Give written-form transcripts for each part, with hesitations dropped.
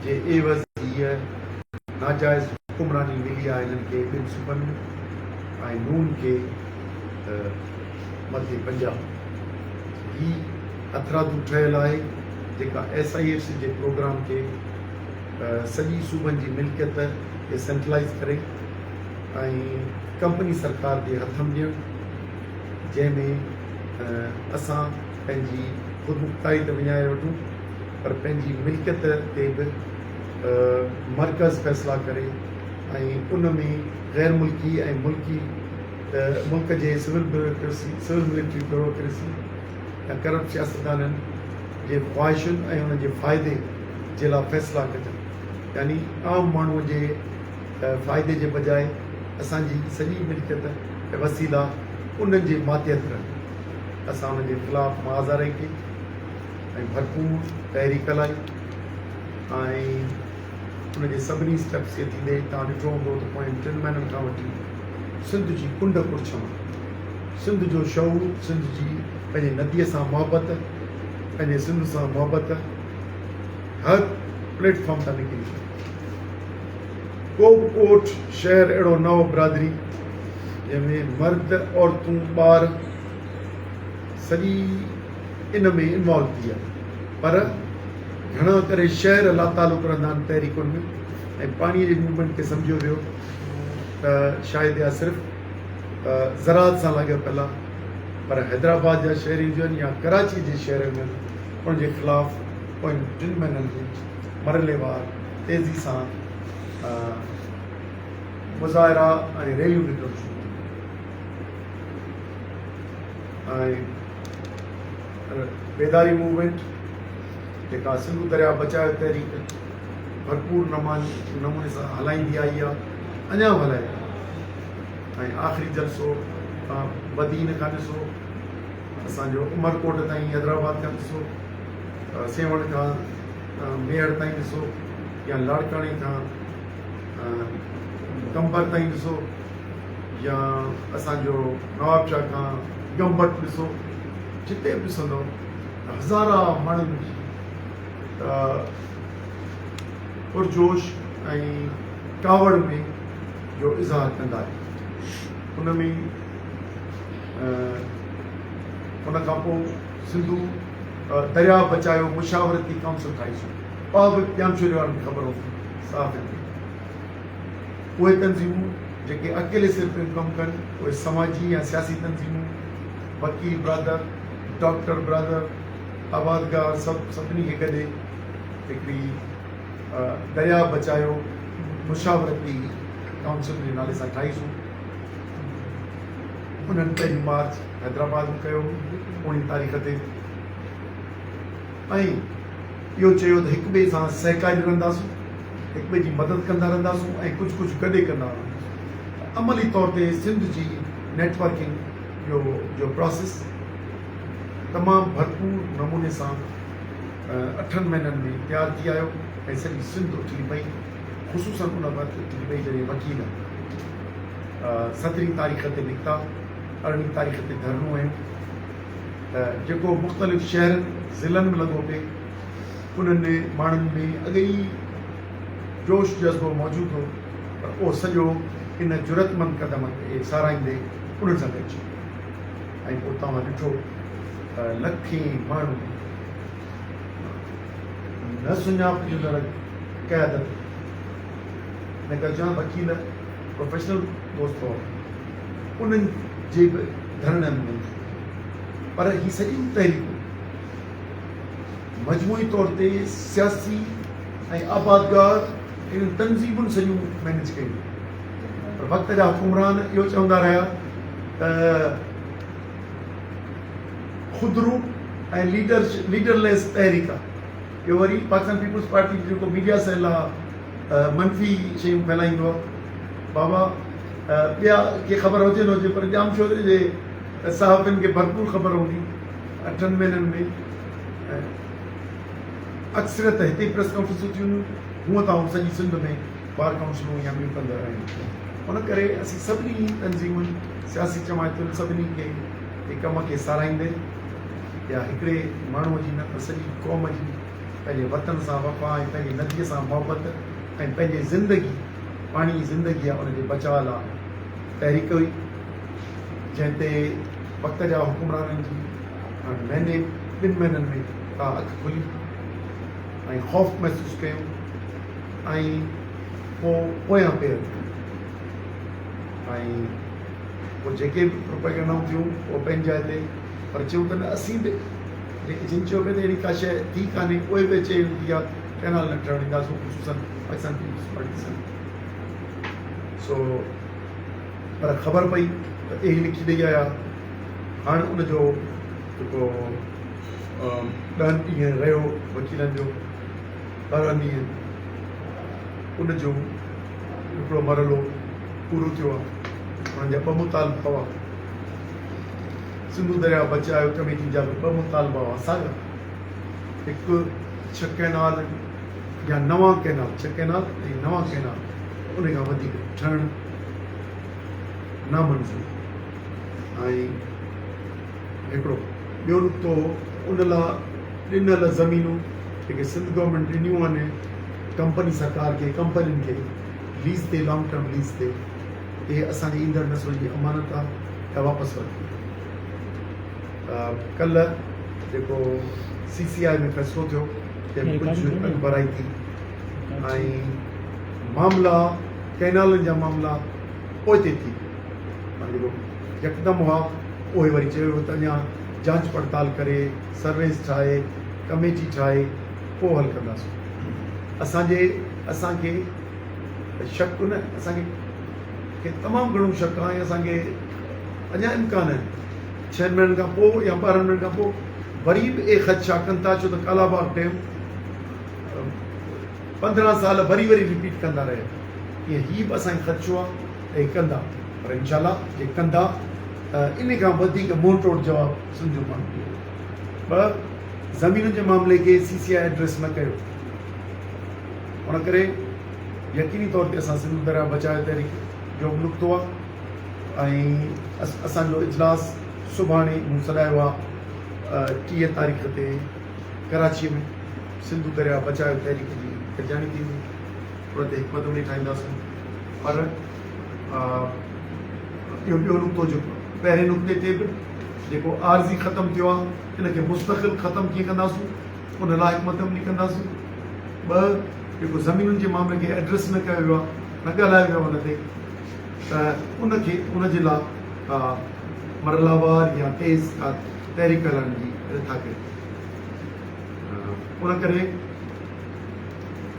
جي عيوض هيء ناجائز حڪمراني ملي آهي هنن کي ٻن صوبن ۾ ۽ نون کي ته مٿي پنجاب. هي هٿرادو ٺهيل آهي جيڪا ايس I F C جي پروگرام کي سڄي صوبن جي ملڪيت کي سينٽرلائيز ڪري ۽ ڪمپني سرڪار جي هٿ م ڏيڻ جنهن ۾ اسان پنهنجي خودمختاري ته وڃائي وٺون پر پنهنجي ملڪيت تي به مرڪز فيصلا ڪري ۽ ان ۾ غير ملڪي ۽ ملڪي ملڪ جي civil bureaucracy civil military bureaucracy يا ڪرپٽ سياستدانن جي خواهشن ۽ انهن جي فائدي جي لاء فيصلا ڪجن يعني عام ماڻهو جي فائدي جي بجاء اسان جي سڄي ملڪيت ۽ وسيلا انهن جي ماتحت رهن. اسان انهن جي خلاف محاذاري ڪئي ۽ ڀرپور تحريڪ هلائي ۽ ان جي سڀني اسٽيپس کي ٿيندي توهان ڏٺو هوندو ته پوين ٽن مهينن کان وٺي سنڌ جي ڪنڊ ڪڙڇ مان سنڌ جو شعور، سنڌ جي پنهنجي نديء سان محبت، پنهنجي سنڌ سان محبت هر پليٽ فارم تان نڪري پئي. ڪو به ڳوٺ، شهر اهڙو نه هو برادري جنهن ۾ مرد، عورتون، ٻار سڄي ان ۾ انوالو ٿي ويا پر گهڻا ڪري شهر لاتعلق رهندا آهن تحريڪن ۾ ۽ پاڻي جي موومينٽ کي سمجهيو ويو ته شايد اها صرف زراعت سان لاڳاپيل آهي پر حيدرآباد جا شهري هجن يا ڪراچي جي شهر هجن ان جي خلاف پوين ٽن مهينن ۾ مرحليوار تيزي سان مظاهرا ۽ ريليون نڪرڻ شروع ٿي ويون ۽ بيداري موومينٽ جيڪا سنڌو درياء بچايو تحريڪ ڀرپور نموني سان هلائيندي آئي آهي اڃا به هلائي پئي ۽ آخري جلسو توهان بدين کان ڏسو اسان جو عمرڪوٽ تائين حيدرآباد کان ڏسو سيوهڻ کان ميهڙ تائين ڏسو يا لاڙڪاڻي کان قمبر تائين ڏسو يا اسان جو نوابشاهه کان گمبٽ ڏسو جتي به ڏسندو هزارا ماڻهن جي پرجوش ۽ ڪاوڙ ۾ جو اظهار ڪندا آهن ان ۾ ان کان پوء سنڌو درياء بچايو مشاورتي ڪائونسل ٺاهي سون اها به ڄامشوري وارن کي خبر هوندي صحافين کي اهي تنظيمون جيڪي اڪيلي سر پيون ڪم ڪن اهي سماجي يا سياسي تنظيمون وڪيل برادر ڊاڪٽر برادر آبادگار سڀ سڀني کي گڏي هڪڙي درياء بچايو مشاورتي ڪائونسل جي نالي سان ٺاهي سون انهن پهريون مارچ حيدرآباد ۾ ڪيو اوڻي تاريخ تي ۽ اهو چيو ته هڪ ٻئي سان سهڪاري رهنداسون، هڪ ٻئي جي مدد ڪندا رهنداسون ۽ ڪجهه ڪجهه گڏي ڪندا رهنداسون ته عملي طور تي سنڌ جي نيٽ ورڪنگ جو جو پراسيس تمام ڀرپور نموني سان اٺن مهينن ۾ تيار ٿي آيو ۽ سڄي سنڌ اٿلي پئي خصوصن ان وقت اٿلي پئي جڏهن وڪيل سترهين تاريخ تي نڪتا ارڙهين تاريخ تي ڌرڻو هنيو ته جيڪو مختلف شهرن ضلعن ۾ لڳو پئي انهن ماڻهن ۾ اڳ ئي جوش جذبو موجود هو پر اهو سڄو ان جرئتمند قدم کي ساراهيندي انهن سان گڏجي ويو ۽ پوء توهان ڏٺو ته لکين ماڻهو نه سڃاپجندڙ قيادت ان ڪري چوان وڪيل پروفيشنل دوست هئا انهن جي به ڌرڻن ۾ پر هي سڄيون تحريڪون مجموعي طور تي سياسي ۽ آبادگار انهن تنظيمن سڄيون مينيج ڪيون پر وقت جا حڪمران اهو چوندا رهيا ته خودرو ۽ ليڊر ليڊرليس تحريڪ آهي اهو وري پاڪستان پيپلز پارٽي جو جيڪو ميڊيا سيل آهي منفي شيون ڦهلائيندو آهي بابا ٻيا کي خبر هجي نه هجي پر ڄامشوري جي صحافين کي ڀرپور خبر هوندي اٺن مهينن ۾ اڪثريت هتي ئي پريس ڪانفرنسون ٿيون هيون هونء ته آئون سڄي سنڌ ۾ بار ڪائونسلون يا ٻيون ڪندو رهيو آهيان ان ڪري اسين سڀني تنظيمن سياسي جماعتن سڀني کي هي ڪم کي ساراهيندي يا هڪڙي ماڻهوء جي نه پر سڄي قوم جي. پنهنجي وطن سان وفا ۽ پنهنجي نديء سان محبت ۽ پنهنجي زندگي، پاڻي زندگي آهي، ان جي بچاء لاء تحريڪ هئي، جنهن تي وقت جا حڪمرانن جي هاڻ مهيني ٻن مهينن ۾ ڪا اک کلي ۽ خوف محسوس ڪيو ۽ پوء پويان پير ۽ پوء جيڪي به پروپيگنڊائون ٿيون اهو پنهنجي جاء تي، پر چيون ته نه اسين به جيڪي جن چيو پئي ته اهڙي ڪا شيء ٿي ڪانهي، اهي به چئي ويون ته اها ڪئنال نه ٺهڻ ڏينداسون، خصوصن پاڪستان پيپلز پارٽي سان. سو پر خبر پئي ته اهي لکي ڏئي آيا. هاڻ ان جو جيڪو ڏهن ڏينهن رهيو وڪيلن جو، 12 ڏينهن ان جو هڪڙو مرحلو پورو ٿيو آهي. انهن جا ٻه مطالبا هئا. سنڌو درياء بچايو ڪميٽي جا به ٻه مطالبا هئا ساڳيا، هڪ ڇهه ڪئنال يا نوان ڪئنال، ڇهه ڪئنال ۽ نوان ڪئنال ان کان وڌيڪ ٺهڻ نامنظور ۽ هڪڙو ٻيو نقطو هو ان لاء ڏنل زمينون جيڪي سنڌ گورنمينٽ ڏنيون آهن ڪمپني سرڪار کي، ڪمپنين کي ليز تي، لانگ ٽرم ليز تي، اهي اسان جي ايندڙ نسل جي امانت آهي اها واپس ورتي وڃي. ڪلهه جيڪو سي سي آء ۾ فيصلو ٿيو تنهن ۾ ڪجهه اڳڀرائي ٿي ۽ معاملا ڪئنالن جا معاملا پوئتي ٿي ويا، معنيٰ جيڪو يڪدم هئا اهي وري چيو ويو ته اڃا جانچ پڙتال ڪري سرويز ٺاهي ڪميٽي ٺاهي پوء حل ڪنداسون. اسان جي اسان کي شڪ نه، اسان کي تمام گهڻو شڪ آهي ۽ اسان کي اڃا امڪان آهن ڇهن مهينن کان پوء يا 12 مهينن کان پوء وري به اهي خدشا ڪن ٿا، ڇو ته ڪالا باغ ڊيم 15 سال وري وري رپيٽ ڪندا رهيا، ائين هي به اسان کي خدشو آهي ته اهي ڪندا، پر انشاء الله جي ڪندا ته ان کان وڌيڪ منهن ٽوڙ جواب سنڌ جو ماڻهو ڏيندو. ٻه، زمينن جي معاملي کي سي سي آء ايڊريس نه ڪيو، ان ڪري يقيني طور تي اسان سنڌو درياء بچايو تحريڪ جو به نقطو آهي ۽ اسان جو اجلاس سڀاڻي مون سڏايو آهي 30 تاريخ تي ڪراچي ۾ سنڌو درياء بچايو تحريڪ جي گڏجاڻي ٿيندي، ان تي حڪمت عملي ٺاهينداسون. پر اهو ٻيو نقطو جيڪو پهرين نقطي تي به جيڪو عارضي ختم ٿيو آهي ان کي مستقل ختم ڪيئن ڪنداسون ان لاء حڪمت عملي ڪنداسون. ٻه، جيڪو زمينن جي معاملي کي ايڊريس نه ڪيو ويو آهي، نه ڳالهايو ويو آهي ان تي، ته ان کي ان جي لاء ڪا مرحلاوار يا تيز ڪا تحريڪ هلائڻ جي رٿا ڪئي. ان ڪري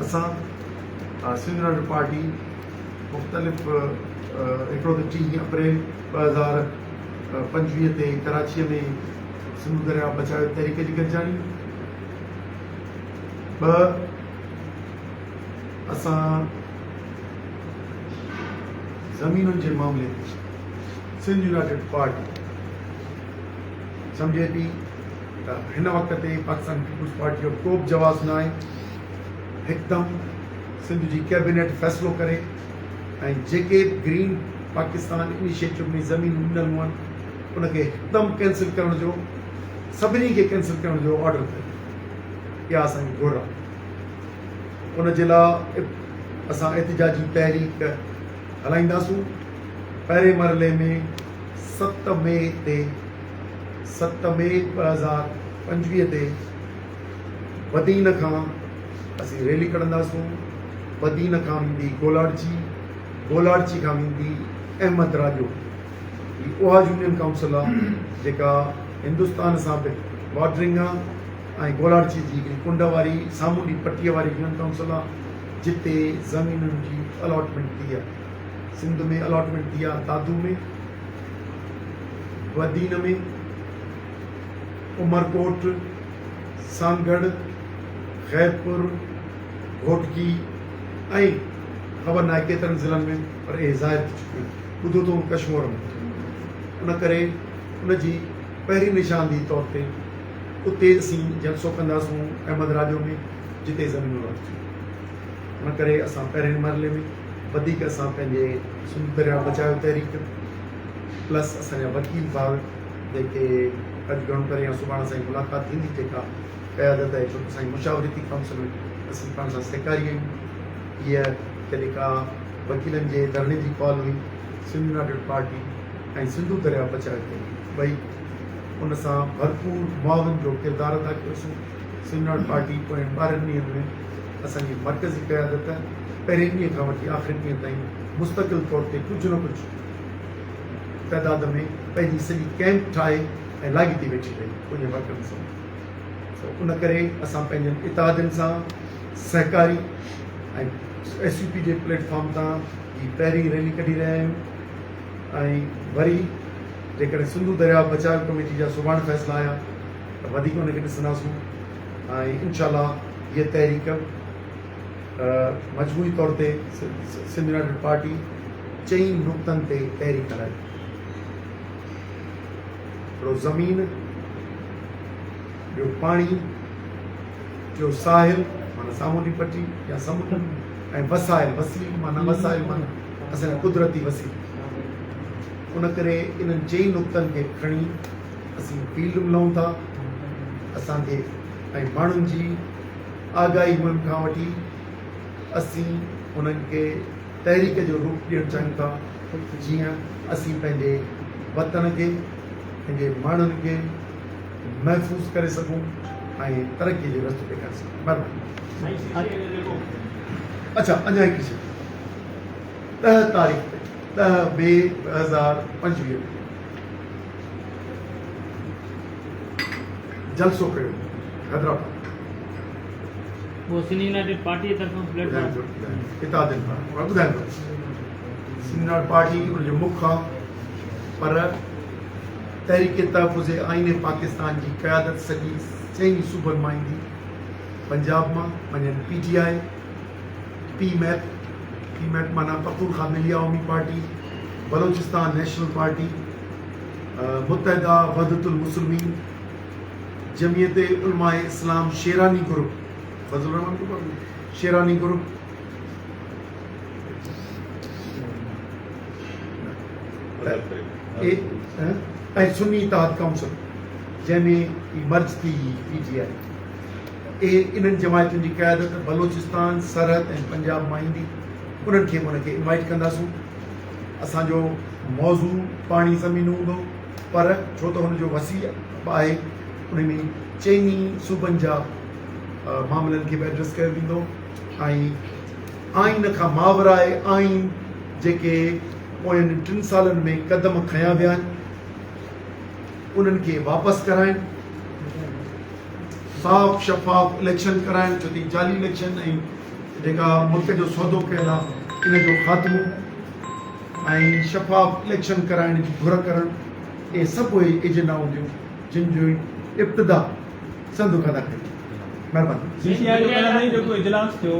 اسان سنڌ يونائيٽيڊ پارٽي مختلف هڪڙو ته 30 اپريل 2025 تي ڪراچيء ۾ سنڌو درياء بچايو تحريڪ جي گڏجاڻي، ٻه اسان زمينن جي معاملي تي سنڌ يونائيٽيڊ پارٽي سمجهي ٿي ته هن وقت تي پاڪستان پيپلز پارٽي جو ڪو به جواز نه آهي، هڪدم سنڌ جي ڪيبينيٽ فيصلو ڪري ۽ جيڪي به گرين پاڪستان انيشيٽو ۾ زمينون ڏنل هئن ان کي هڪدم ڪينسل ڪرڻ جو، سڀني کي ڪينسل ڪرڻ جو آرڊر ڪري. اها اسان جي گهر آهي. ان جي لاء اسان احتجاجي تحريڪ هلائينداسون. پهرين مرحلي ۾ 7 مئي تي 7 مئي 2025 تي بدين کان اسين ريلي ڪڍنداسون. بدين کان ويندي گولاڙچي، گولاڙچي کان ويندي احمد راڄو. هي اها يونين ڪائونسل آهي جيڪا هندستان سان به بارڊرنگ آهي ۽ گولاڙچي جي هڪڙي ڪنڊ واري سامونڊي پٽيء واري يونين ڪائونسل آهي جتي زمينن جي الاٽمينٽ ٿي آهي. سنڌ ۾ الاٽمينٽ ٿي آهي دادو ۾، بدين ۾، عمرڪوٽ، سانگهڙ، خيرپور، گهوٽڪي ۽ خبر ناهي ڪيترن ضلعن ۾ پر اهي ظاهر ٿي چڪيون آهن. ٻڌو اٿئون ڪشمور ۾. ان ڪري ان جي پهرين نشاندهي طور تي اتي اسين جلسو ڪنداسون احمد راڄو ۾ جتي زمينون رد ٿيون. ان ڪري اسان پهرين مرحلي ۾ وڌيڪ اسان پنهنجي سنڌو درياء بچايو تحريڪ پلس اسان جا وڪيل ڀاء جيڪي اڄ گهڻو ڪري يا سڀاڻ اسان جي ملاقات ٿيندي جيڪا قيادت آهي ڇو ته اسان جي مشاورتي ڪائونسل ۾ اسين پاڻ سان سهڪاري آهيون. هيء جڏهن ڪا وڪيلن جي ڌرڻي جي ڪال هئي، سنڌ يونائيٽيڊ پارٽي ۽ سنڌو درياء بچايو تحريڪ ٻئي ان سان ڀرپور معاون جو ڪردار ادا ڪيوسون. سنڌ يونائيٽيڊ پارٽي پوين 12 ڏينهن ۾ اسان جي مرڪزي قيادت پهرين ڏينهن کان وٺي آخري ڏينهن تائين مستقل طور تي ڪجهه نه ڪجهه تعداد ۾ پنهنجي سڄي ڪئمپ ٺاهي ۽ لاڳيتي ويٺي رهي پنهنجي ورڪرن سان. سو ان ڪري اسان پنهنجن اتحادين سان سهڪاري ۽ ايس يو پي جي پليٽ فارم تان هي پهرين ريلي ڪڍي رهيا آهيون ۽ وري جيڪڏهن سنڌو درياء بچاء ڪميٽي جا سڀاڻ فيصلا آيا ته وڌيڪ ان کي ڏسنداسون ۽ انشاء الله هيء تحريڪ مجموعي طور تي سنڌ يونائيٽيڊ پارٽي چئن نقطن تي تحريڪ هلائي. هڪڙو زمين، ٻيو پاڻي، ٽيو ساحل معنيٰ سامونڊي پٽي يا سمنڊ ۽ وسائل، وسيل معنيٰ وسائل معنيٰ اسان جا قدرتي وسيلا. ان ڪري انهن چئن نقطن کي کڻي اسين فيلڊ ۾ لهون ٿا. اسان کي ۽ ماڻهن جي آگاهي مهم کان وٺي اسين انهن کي تحريڪ جو روپ ڏيڻ چاهيون ٿا جيئن اسين پنهنجي وطن کي پنهنجي ماڻهن کي محفوظ ڪري سگهون ۽ ترقي جو رستو ڏيکاري سگهون. مهرباني. اڇا اڃا هڪڙي شي 10 تاريخ تي 10 2 2025 تي جلسو ڪيو حيدرآباد. اهو سنڌ يونائيٽيڊ پارٽي جي طرفان پليٽ فارم. اتحادين پاران ٻڌايان ٿو سنڌ يونائيٽيڊ پارٽي ان جو مک آ پر تحريڪ تحفظ آئين پاڪستان جي قيادت سڄي چئني صوبن مان ايندي پنجاب مان وڃن P T I P MAP P MAP معنيٰ Pakhtunkhwa Milli Awami party Balochistan national party Muttahida Wahdat al-Muslimeen Jamiat Ulema Islam Sherani group, Fazal ur Rehman group Sherani group, ۽ Sunni Ittehad council جنهن ۾ هي merge ٿي P ٽي آء. اهي انهن جماعتن جي قيادت بلوچستان، سرحد ۽ پنجاب مان ايندي انهن کي به ان کي انوائيٽ ڪنداسون. اسان جو موضوع پاڻي زمين هوندو پر ڇو ته هن جو وسيع به آهي ان ۾ چئني صوبن جا معاملن کي به ايڊريس ڪيو ويندو ۽ آئين کان ماورائي آئين جيڪي پوين 3 سالن ۾ قدم کنيا ويا آهن انهن کي واپس ڪرائڻ، صاف شفاف اليڪشن ڪرائڻ ڇو ته جعلي اليڪشن ۽ جيڪا ملڪ جو سودو ڪيل آهي ان جو خاتمو ۽ شفاف اليڪشن ڪرائڻ جي گهر ڪرڻ اهي سڀ اهي ايجنڊا هونديون جن جو ابتدا سنڌ کان ٿا ڪريون. مهرباني. سي سي آء جو ڪالهه تائين جيڪو اجلاس ٿيو.